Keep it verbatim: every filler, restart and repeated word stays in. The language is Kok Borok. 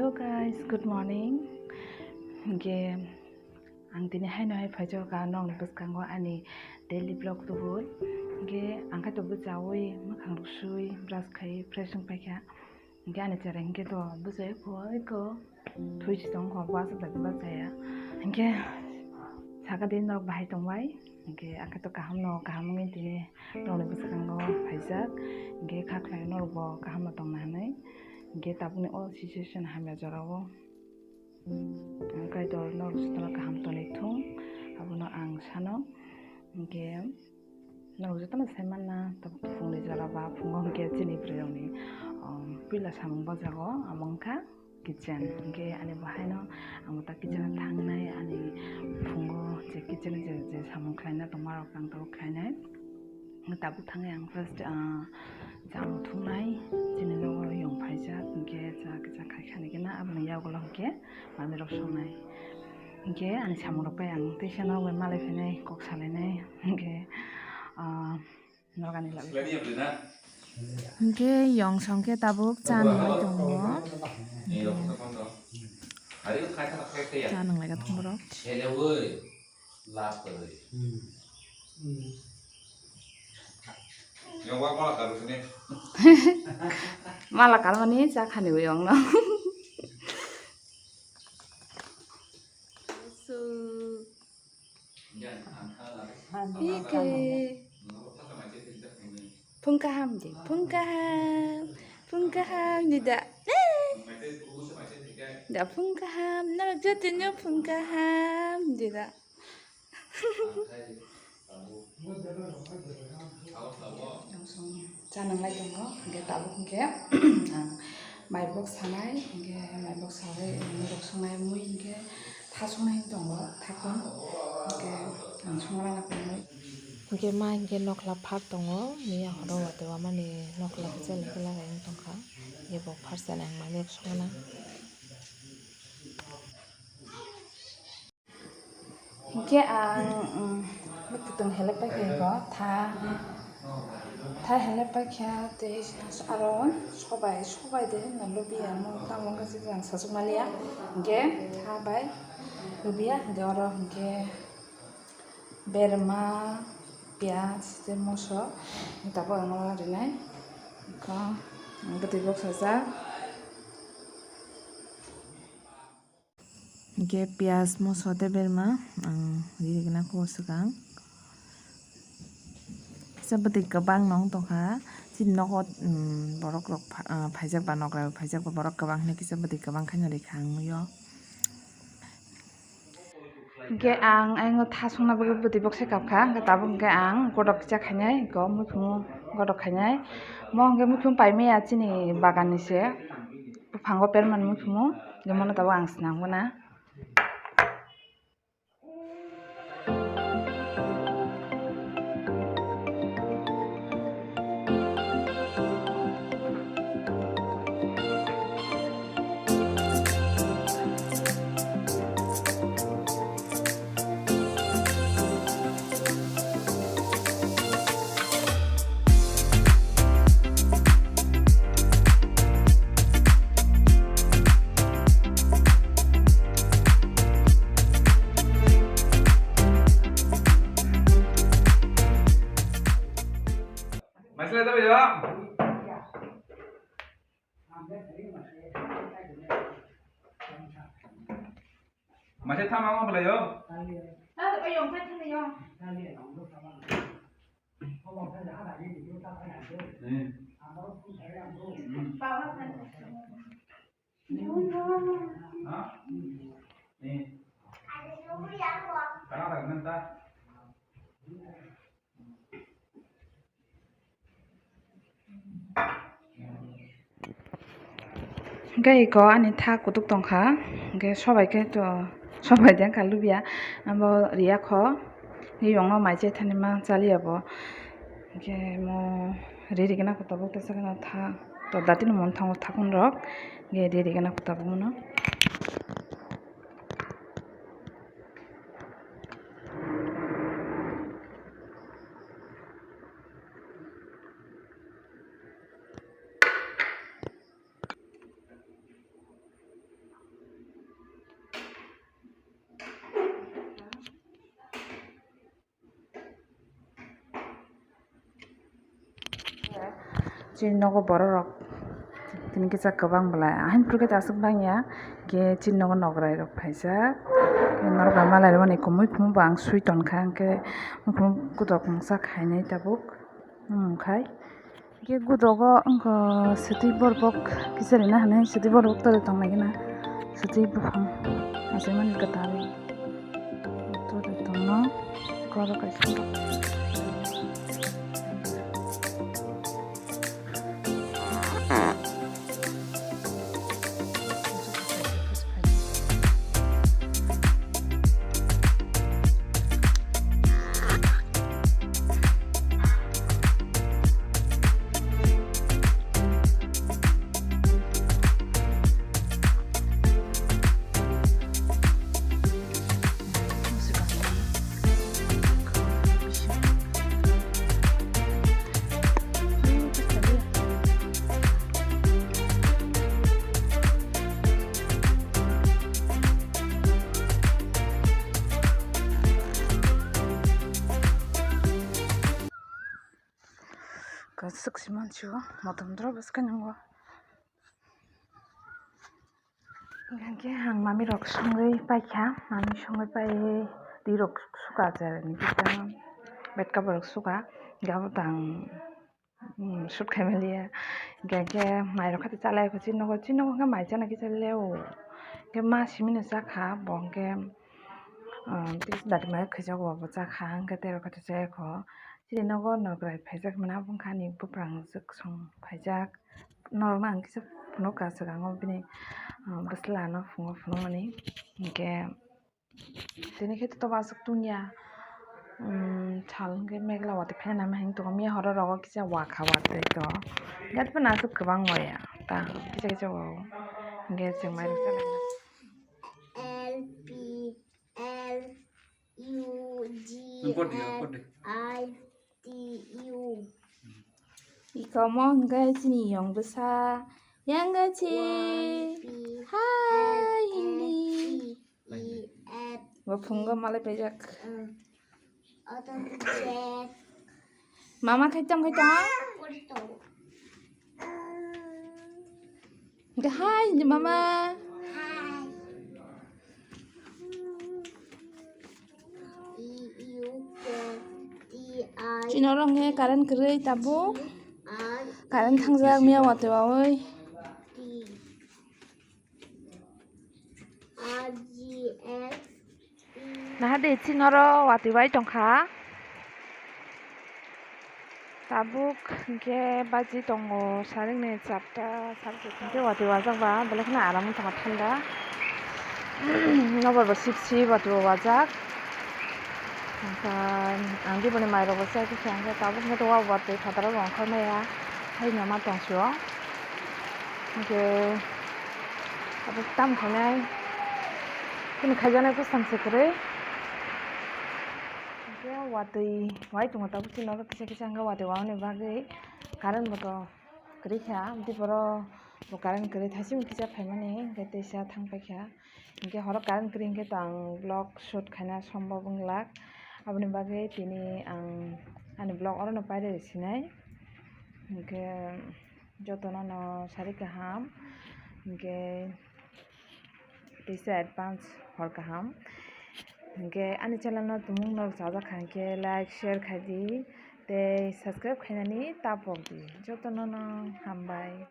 Hello guys, good morning. Hingke ang tini haino hai phaijak ka nokni bwskango ani daily vlog tubul. Hingke ang khe to bwchaui, mwkhang rok sui, brush khai, fresh wng paikha. Hingke ani chera hingke to bwchai kho, eko thui si tong kho, bwsa da bwchaya. Hingke saka din norok bahai tongbai. Hingke ang khe to kaham no, kaham wngwi tini norokni bwskango phaijak. Hingke kha khlai norokbo kaham no tongna hinwi. Hingke tabukni o situation hamya jorao ang Kaitor norok jotono kaham tonwi thung, abono ang sano. Hingke norok jotono sai manna, tabuk phungni jora ba phungo hingke chini bwrwi rokni, um, puila samung bajago, amo wngkha kitchen. Hingke ani bo haino ang bo ta kitchen o thangnai, ani phungo je kitchen o je, je samung khlaina tongma rok ang tabuk khlainai. Tabuk thangwi ang first, ah, chamung thungnai, chini nogo yong phaijak, hingke cha kisa khai khani gana, aboni yagulo hingke manwi rok songnai. Hingke ani samung rok pai ang teisa nogo malai phainai, kok salainai, hingke, ah, Norok ani lagwi. Hingke yong song khe tabuk cha nwnglai tongo. Cha nwnglai ka tongo borok. Mala karmani cha khani o yong no. Pike. Phung kaham di, phung kaham, phung kaham di da. Eh. Da phung kaham, norok jotono phung kaham di da. Cha nwnglai tongo, hingke tabuk hingke ang mai bok sanai, hingke mai bok saui norok songnai mui hingke tha songnai tongo, thakung hingke ang songna nangkukmui. Hingke ma hingke nokla phar tongo, miya horo watwi wamani nokla kisa lekhe lagai wng tongkha, hingke bo phar sanai ang mai bok songna. Hingke ang, um, mwkhwtwng helep paikha eko, tha, tha helep paikha, tei aro sobai, sobai de hinna lubiya, omo tamo wngkha se ang sachukmaliya. Hingke tha bai lubiya, hingke oro hingke berma, piyaj tei moso, tabuk ang o rinai, eko bwtwi bok sajak. Hingke piyaj, moso tei berma ang ri rwgwna khe o swkang. Kisa bwtwi kwbang no wng tongkha. Chini nogo, um, borok rok pha-, ah, phaijak ba nokrai rok phaijak ba borok kwbang hinwi kisa bwtwi kwbang khe no rikha ang nugwi o. Hingke ang ayang o tha songna bagwi bwtwi bokse kapkha, hingke tabuk hingke ang godok kisa khainai, eko muiphungo godok khainai. Mo hingke muiphung paimaya chini bagan ni se. Buphango perman muiphungo, hingke mono tabuk ang swnam gana. Masa tama mo belayo? Eh. Ha? Eh. Tama lagi nanti. Hingke eko ani tha kutuk tongkha, hingke sobai khe to, sobai de wngkha lubia, abo riya kho, eyong no mai chethani ma chaliya bo, hingke mo ri rigena kho tabuk tesa gana tha, to datino mon thango thakun rok, hingke ri rigena kho tabuk no. Chini nogo borok rok tini kisa kwbang belai, ahini phuru khe aswk bangya, hwnkhe chini nogo nograi rok phaijak, norok bai malai rwmani kwmwi kwmwi bo ang swi tonkha, hwnkhe mukhung kutok mungsa khainai tabuk, hmm, khai. Hwnkhe gudogo wngkha swtwi borok kisa rina hinwi swtwi borok tole tonglai gana, swtwi buphang achaimani kwtal tole tongno, oro kaisa. Kwswk se manchio, motom doro bwskango. Hwnkhe ang mami rok songwi paikha, mami songwi paiwi twi rok suka je, hwnkhe bed cover rok suka, hwnkhe abo tang, mm, shoot khai manliya. Hwnkhe, hwnkhe mai rok khe chalai kho chini nogo, chini nogo hwnkhe mai chana kisa leo. Hwnkhe ma simino chakha bo, hwnkhe, ah, tei dati mai khaijago bo chakha, hwnkhe tei rok khe chaya kho. Chini nogo nograi phaijak mano, abo wngkha ani buprang jwk song phaijak. Norokno ang kisa phunukha swkango bini, ah, bwsla ano phungo phunukmani. Hwnkhe tini khe tobo aswk tungya, um, sal hwnkhe megla watwi phai nai ma hwn tongo, miya horo rogo kisa wakha watwi to. Hwnkhe phano aswk kwbang waya ta kisa kisa wao. Hwnkhe chwng mai rwkha. L P L U G F I T U. Iko mo hwnkhe chini yong bwsa. Yang gachi. One, two, hai, three, hindi. E, F, Bo phungo malai paijak. Mm. Auto Z. Mama khai tong, khai tong. Hai, ni mama. Chini oro hwnkhe current kwrwi tabuk. Current thangjak miya watwi wawi. Naha de chini oro watwi bai tongkha. Tabuk hwnkhe baji tongo saringni charta, sarijak hwnkhe watwi wajak ba, belai kheno aram wng tongkha thanda. Nobar bo sip sip watwi bo wajak. Hwnkhe ang diboni mairok bo chai khe hwnkhe tabuk hwnkhe watwi phataro bo ongkhor maya, haino ma tong sio. Hwnkhe tabuk tamo khainai, chini khaijaknai bwsang se kwrwi. Hwnkhe watwi wai tongo tabuk chini oro kisa kisa hwnkhe watwi wani bagwi current bo to kwrwi kha, amtwi borok bo current kwrwi thaising kisa phaimani hwnkhe teisa thang paikha. Hwnkhe horo current kwrwi hwnkhe to ang vlog shoot khaina sombab wng glak, aboni bagwi tini ang ani vlog orono pairwi sinai. Hwnkhe jotono no sari kaham, hwnkhe teisa advance hor kaham. Hwnkhe ani channel no tumung norok chajak kha hwnkhe like, share khai di tei subscribe khainani ta pok di. Jotono no hambai.